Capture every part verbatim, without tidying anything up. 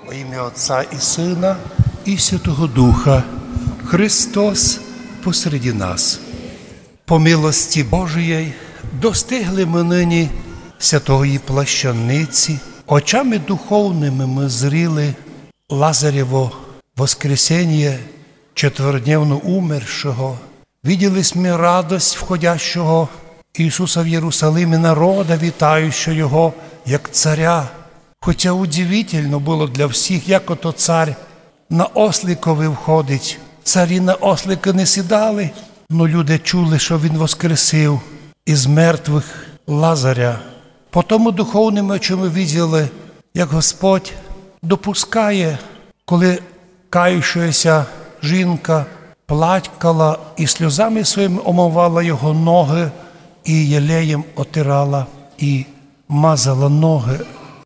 Во имя Отца и Сына и Святого Духа. Христос посреди нас. По милости Божией достигли мы нині святої плащаниці. Очами духовными мы зріли Лазарєво воскресение четверодневно умершого. Виділи сьме радость входящого Ісуса в Єрусалимі, народа, вітаючого його як царя. Хоча удивительно было для всіх, як ото цар на осликови входить. Царі на осликы не сідали, но люди чули, што він воскресив із мертвых Лазаря. Потому духовными очима виділи, як Господь допускає, коли каючаяся жінка плакала і сльозами своїми омывала його ногы і єлеєм отирала і мазала ногы.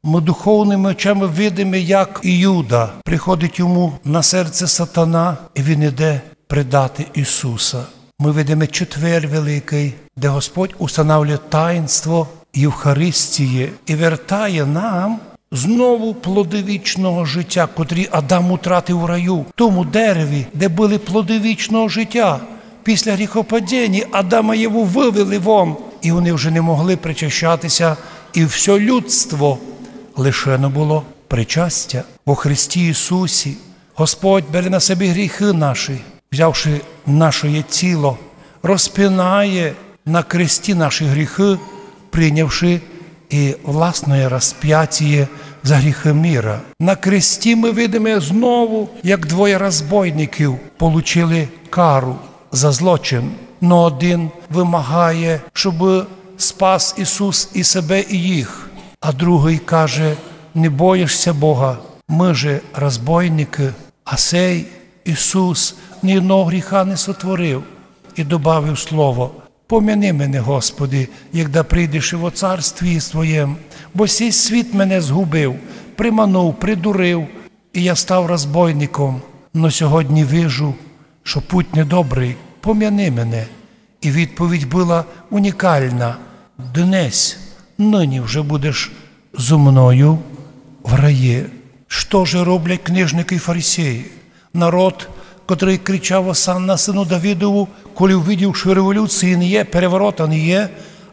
Мы духовными очами видиме, як Іуда, приходить йому на серце сатана, і він іде предати Ісуса. Мы видиме четвер великый, де Господь устанавлює таїнство Євхаристії і вертає нам знову плоды вічного життя, котрі Адам утратив у раю, в тому дереві, де были плоды вічного життя. Після гріхопадіння Адама і Єву вывели вон, і вони вже не могли причащатися, і всьо людство лишено было причастя. Во Христі Ісусі Господь бере на себе гріхы наші, взявши нашоє тіло, розпинає на кресті наші гріхы, прийнявши і власноє розпятіє за гріхы міра. На кресті мы видиме знову, як двоє розбойників получили кару за злочин. Но один вымагає, щоб спас Ісус і себе, і їх, а другый каже: «Не боїш ся Бога? Мы же розбойникы». А сей Ісус ні одного гріха не сотворив і добавив слово: «Помяни мене, Господи, єгда прийдеш во царстві своєм, бо сей світ мене згубив, приманув, придурив, і я став розбойником, но сьогодні вижу, што путь недобрый, помяни мене». І відповідь была унікална: «Днесь, нині вже будеш зо мною в раї». Што же роблять книжникы і фарисеї? Народ, котрый кричав: «Осанна сину Давидову», коли увидів, што революції не є, переворота не є,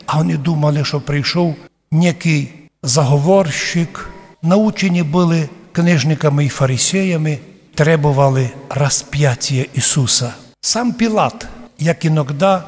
а вони думали, што прийшов некий заговорщик, научені были книжниками і фарисеями, требовали розпятія Ісуса. Сам Пілат, як іногда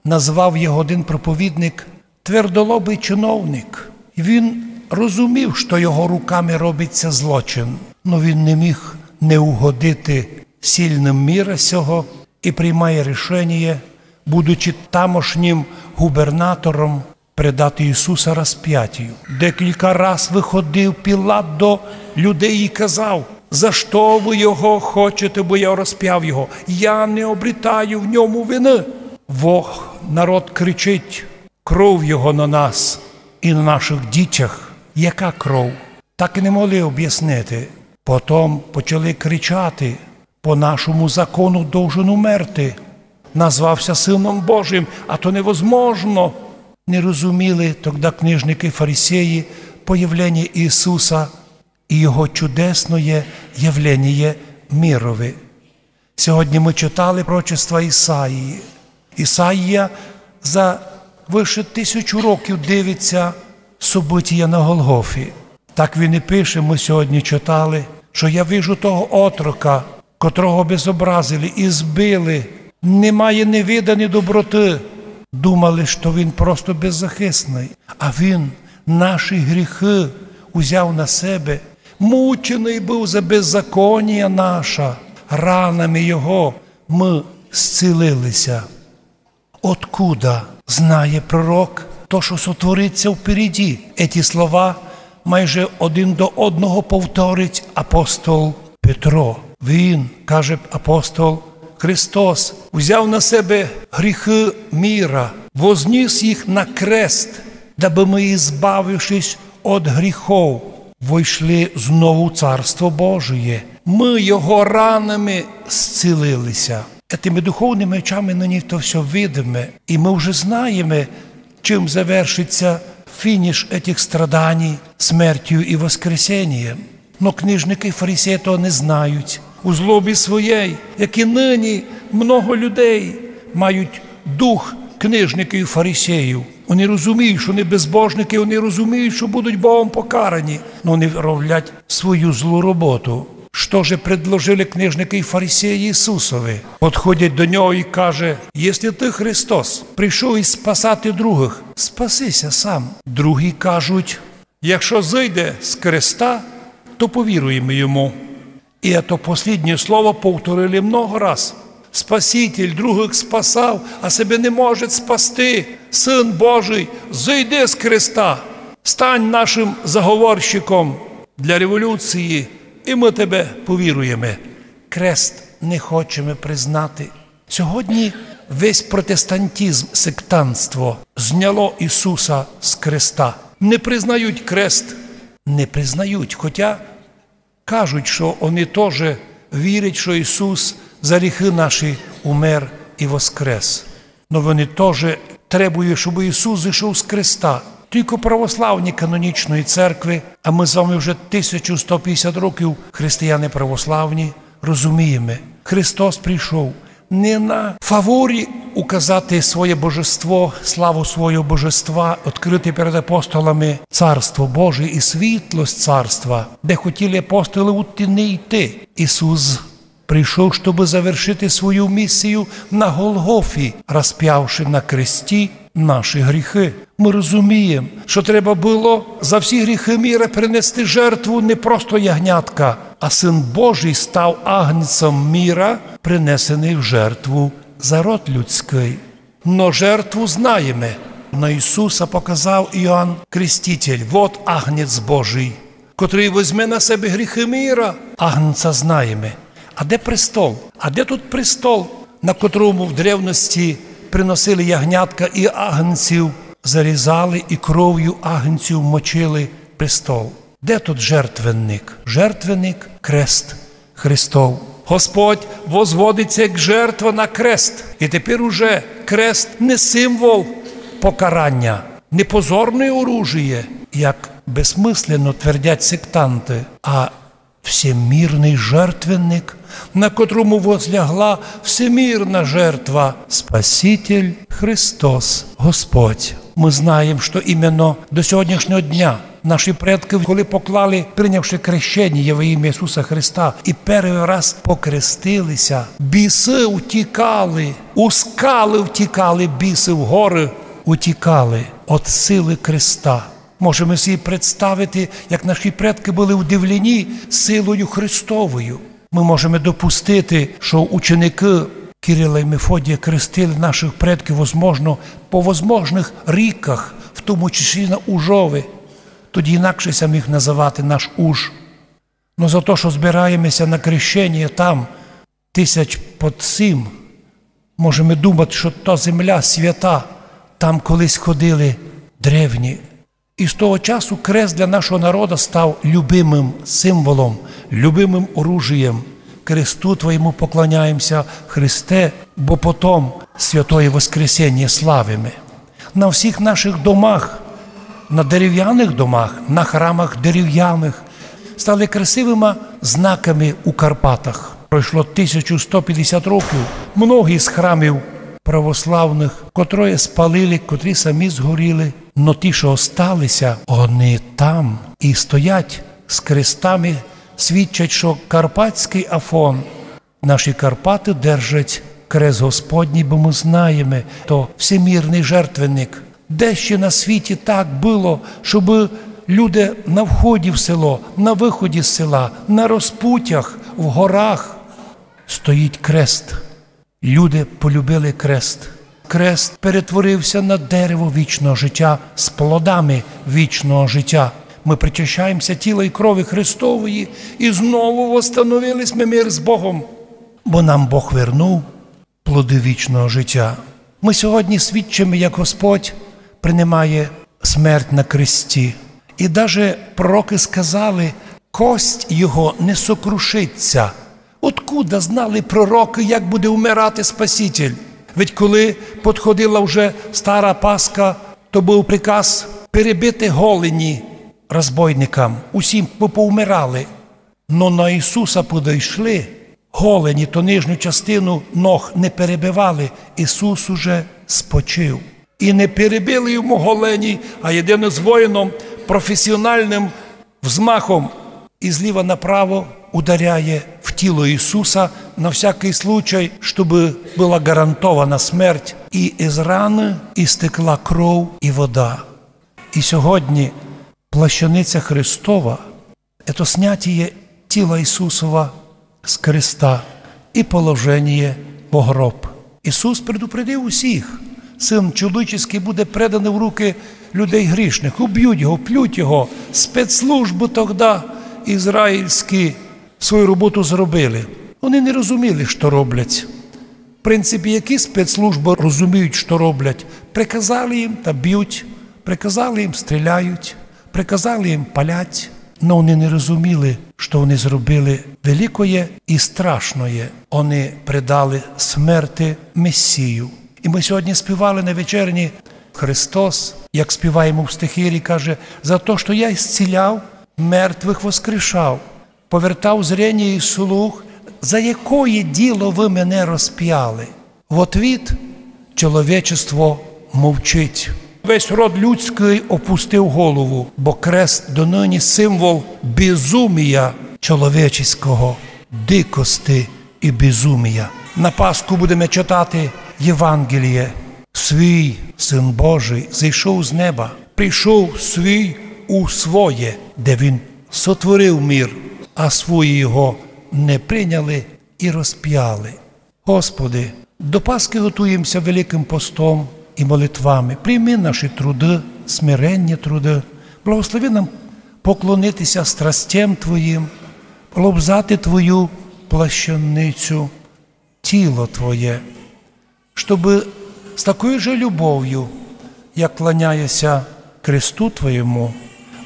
назвав його один проповідник, твердолобый чиновник. Він розумів, што його руками робиться злочин, но він не міг не угодити сильным міра сього і приймає рішеніє, будучи тамошнім губернатором, предати Ісуса розпятію. Декілька раз выходив Пілат до людей і казав: «За што вы його хочете, бы я розпяв його? Я не обрітаю в ньому вины». Во народ кричить: «Кров його на нас і на наших дітях». Яка кров? Так і не могли обяснити. Потом почали кричати: «По нашому закону должен умерти. Назвав ся Сыном Божим, а то невозможно». Не розуміли тогда книжникы і фарисеї появлення Ісуса і його чудесноє явленіє мірови. Сьогодні мы читали пророчества Ісаії. Ісаїя за выше тисячу років дивить ся событія на Голгофі. Так він і пише, мы сьогодні читали, што: «Я вижу того отрока, котрого безобразили і збили, не має ні вида, ні доброты». Думали, што він просто беззахисный, а він наші гріхы узяв на себе, мученый быв за беззаконія наша, ранами його мы зцілили ся. Откуда знає пророк то, што сотворить ся впереді? Еті слова майже один до одного повторить апостол Петро. Він, каже апостол, Христос узяв на себе гріхы міра, возніс їх на крест, дабы мы, избавившись од гріхов, войшли знову в Царство Божиє. Мы його ранами зцілили ся. Этими духовными очами нині то всьо видиме, і мы вже знаєме, чим завершить ся фініш этих страданій, смертю і воскресенієм. Но книжникы і фарисеї того не знають. У злобі своєй, як і нині, много людей мають дух книжників і фарисеїв. Они розуміють, што они безбожникы, они розуміють, што будуть Богом покарані, но они роблять свою злу роботу. Што же предложили книжникы і фарисеї Ісусови? Подходять до нього і каже: «Єсли ты Христос, прийшов ись спасати другых, спаси ся сам». Другі кажуть: «Якщо зыйде з креста, то повіруєме йому». І ето посліднє слово повторили много раз. Спаситель, другых спасав, а себе не може спасти. Сын Божий, зыйди з креста, стань нашым заговорщиком для революції, і мы тебе повіруєме. Крест не хочеме признати. Сьогодні весь протестантизм, сектантство зняло Ісуса з креста. Не признають крест. Не признають, хотя кажуть, што они тоже вірять, што Ісус за гріхы наші умер і воскрес. Но они тоже требують, щоб Ісус зійшов з креста. Тілько православні канонічної церкви, а мы з вами вже тисячу сто пятдесят років християни православні, розумієме, Христос прийшов не на фаворі указати своє божество, славу свого божества, открыти перед апостолами Царство Боже і світлость Царства, де хотіли апостолы у тіни йти. Ісус прийшов, щоб завершити свою місію на Голгофі, розпявши на кресті наші гріхы. Мы розумієме, што треба было за всі гріхы міра принести жертву не просто ягнятка, а Сын Божий став агнцем міра, принесеный в жертву за род людськый. Но жертву знаєме. Но Ісуса показав Іоанн Креститель: «Вот агнець Божий, котрый возьме на себе гріхы міра». Агнца знаєме. А де престол? А де тот престол, на котрому в древности приносили ягнятка і агнців зарізали і кров'ю агнців мочили престол? Де тот жертвенник? Жертвенник — крест Христов. Господь возводить ся як жертва на крест. І тепер уже крест не символ покарання, не позорне оружіє, як безсмысленно твердять сектанты, а всемірный жертвенник, на котрому возлягла всемірна жертва, Спаситель Христос Господь. Мы знаєме, што іменно до сьогоднішнього дня наші предкы, коли поклали, прийнявши крещеніє во імя Ісуса Христа, і першый раз покрестили ся, бісы утікали, у скалы втікали бісы, в горы утікали од силы креста. Можеме собі представити, як наші предкы были удивлені силою Христовою. Мы можеме допустити, што ученикы Кирила і Мефодія крестили наших предків, возможно, по возможных ріках, в тому числі на Ужови. Тоді інакше ся міг называти наш Уж. Но за то, што збираєме ся на крещеніє там, тисяч под сім, можеме думати, што та земля свята, там колись ходили древні. І з того часу крест для нашого народа став любимым символом, любимым оружієм. Кресту Твоєму поклоняєме ся, Христе, бо потом святоє Воскресеніє славиме. На всіх наших домах, на дерев'яных домах, на храмах дерев'яных стали красивыма знаками у Карпатах. Пройшло тисячу сто пятдесят років. Многі з храмів православных, котрі спалили, котрі самі згоріли, но ті, што остали ся, они там і стоять з крестами, свідчать, што карпатськый Афон, наші Карпаты держать крест Господній, бо мы знаєме, то всемірный жертвенник. Де ще на світі так было, щобы люди на вході в село, на выході з села, на розпутях, в горах стоїть крест? Люди полюбили крест. Крест перетворив ся на дерево вічного життя з плодами вічного життя. Мы причащаєме ся тіла і крови Христової і знову восстановили сьме мир з Богом, бо нам Бог вернув плоды вічного життя. Мы сьогодні свідчиме, як Господь принимає смерть на кресті. І даже пророкы сказали: «Кость Його не сокрушить ся, Откуда знали пророкы, як буде умирати Спаситель? Ведь коли подходила вже стара Пасха, то быв приказ перебити голені розбойникам, усім бы поумирали. Но на Ісуса подойшли, голені, то нижню частину ног не перебивали, Ісус уже спочив. І не перебили йому голені, а єдино з воїном професіоналным взмахом і зліва направо ударяє в тіло Ісуса на всякый случай, щоб была гарантована смерть. І із раны істекла кров і вода. І сьогодні плащаниця Христова, ето снятіє тіла Ісусова з креста і положеніє во гроб. Ісус предупредив усіх: Сын чоловіческий буде преданый в рукы людей грішных, убють його, вплють його. Спецслужбы тогда ізраїльські свою роботу зробили. Вони не розуміли, што роблять. В принципі, які спецслужбы розуміють, што роблять? Приказали їм, та бють, приказали їм, стріляють, приказали їм, палять. Но вони не розуміли, што вони зробили великоє і страшноє. Вони предали смерти Месію. І мы сьогодні співали на вечерні: Христос, як співаємо в стихирі, каже: «За то, што я исціляв, мертвых воскрешав, повертав зрение і слух, за якоє діло вы мене розпяли?» В отвіт чоловічество мовчить. Весь род людськый опустив голову, бо крест доныні символ безумія чоловічеського, дикости і безумія. На Пасху будеме читати Євангеліє: «Свій Сын Божий зійшов з неба, прийшов свій у своє, де він сотворив мір, а свої його не прийняли і розпяли». Господи, до Пасхи готуємося великым постом і молитвами. Прийми наші труды, смиренні труды. Благослови нам поклонитися страстям Твоїм, лобзати Твою плащаницю, тіло Твоє, щоб з такою же любов'ю, як кланяєся кресту Твоєму,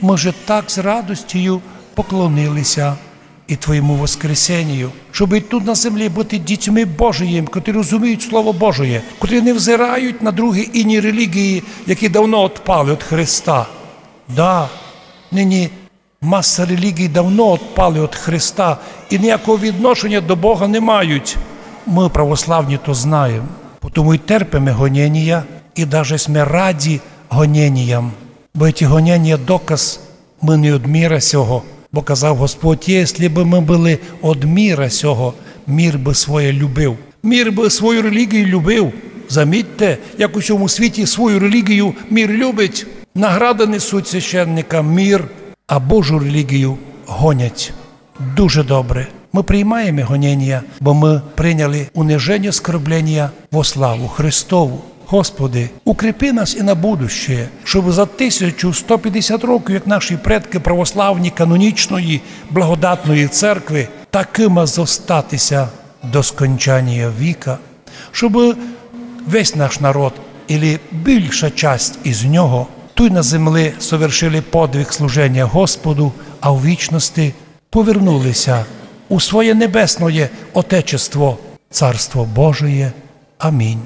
мы же так з радостю поклонилися і Твоєму воскресенію, щоб і тут на землі бути дітьми Божиїм, котрі розуміють Слово Божоє, котрі не взирають на другі іні релігії, які давно отпали від Христа. Да, нині маса релігій давно отпали від Христа і ніякого відношення до Бога не мають. Мы, православні, то знаєме, потому й терпиме гоненія, і даже сьме раді гоненіям. Бо ті гоненія доказ, мы не од міра сього. Бо казав Господь: «Єсли бы мы были од міра сього, мір бы своє любив». Мір бы свою релігію любив. Замітьте, як у сьому світі свою релігію мір любить. Награды несуть священникам мір, а Божу релігію гонять. Дуже добре. Мы приймаєме гоненія, бо мы прийняли униженя, оскорблення во славу Христову. Господи, укріпи нас і на будущее, щоб за тисячу сто пятдесят років, як наші предкы православні канонічної благодатної церкви, такыма зостатися до скончанія віка, щоб весь наш народ, или більша часть із нього, туй на земли совершили подвиг служеня Господу, а в вічности повернулися у своє небесноє Отечество, Царство Божоє. Амінь.